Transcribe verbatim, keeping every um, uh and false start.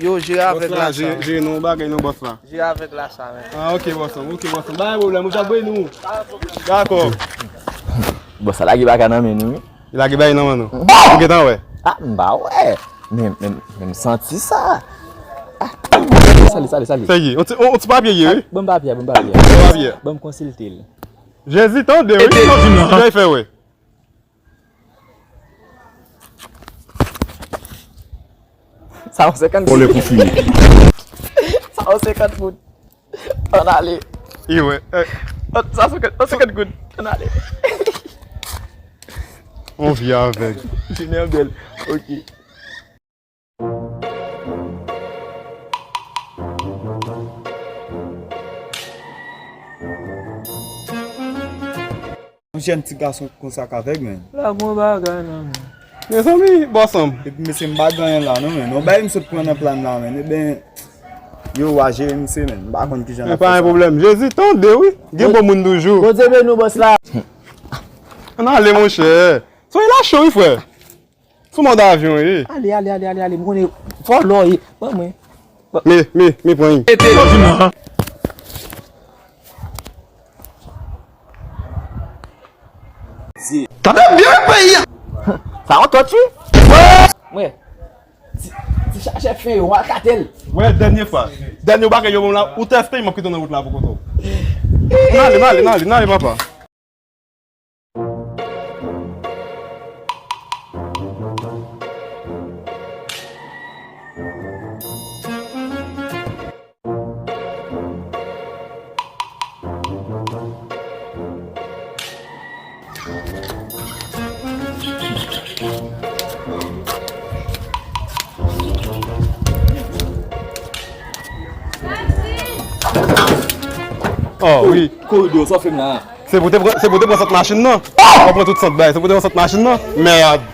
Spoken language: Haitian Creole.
Yo, jere avèg la sa. Jere non, bagay non, bòs la. Jere avèg la sa, men. Ah, ok, bòs la, ok, bòs la. Bagay pwoblèm, ou ap bay nou. Dakò. Bòs la lage bagay nan men nou, wi. Li lage bagay nan men nou. Ou gentan wè? Ah, m pa wè. Men, men, men m santi sa. Ah, sale, sale, sale. Fè ye. On ti, on, on ti papye ye, wi. Ban m papye, ban m papye. Ban m papye. Ban m konsilte l. Jezi tande, wi. Jan l fè wè. Sa yon senkant goud. Sa yon senkant goud. Ann ale. Wi, wè. Sa senkant, sa senkant goud. Ann ale. On vye avèg. Jounen an bèl. Ok. Yon jèn ti gason konsa k avèg, men. La gon bagay nan men. Mezanmi, bòs an m. Epi mesye, m pa gen anyen la non, men. Yon bagay m sot pran nan plan m la, men. Eben, yo wa jere misye, men. M pa konn kijan l ap fè sa. Men pa gen pwoblèm. Jezi tande, wi. Gen bon moun toujou. Bondye beni w, bòs la. Ann ale, monchè. Soyez la cho, wi, frè. Sou mòd avyon, wi. Ale, ale, ale, ale, ale. M konnen vòlò, wi. Ban mwen. Ban- Men, men, men pran li. Tande byen peyi a. Sa yon tòti. Mwen. Ti, ti chache fen yo, al kate l. Wè, dènye fwa. Dènye bagay yo ban m la, ou tèste, m ap kite w nan wout la pou kote w. N ale, n ale, n ale, n ale, papa. Oh, wi. Koridò, sa w fè m la? Se pou te pran, se pou te pran sant machin nan. Ou pran tout sant bay, se pou te pran sant machin nan. Mèd.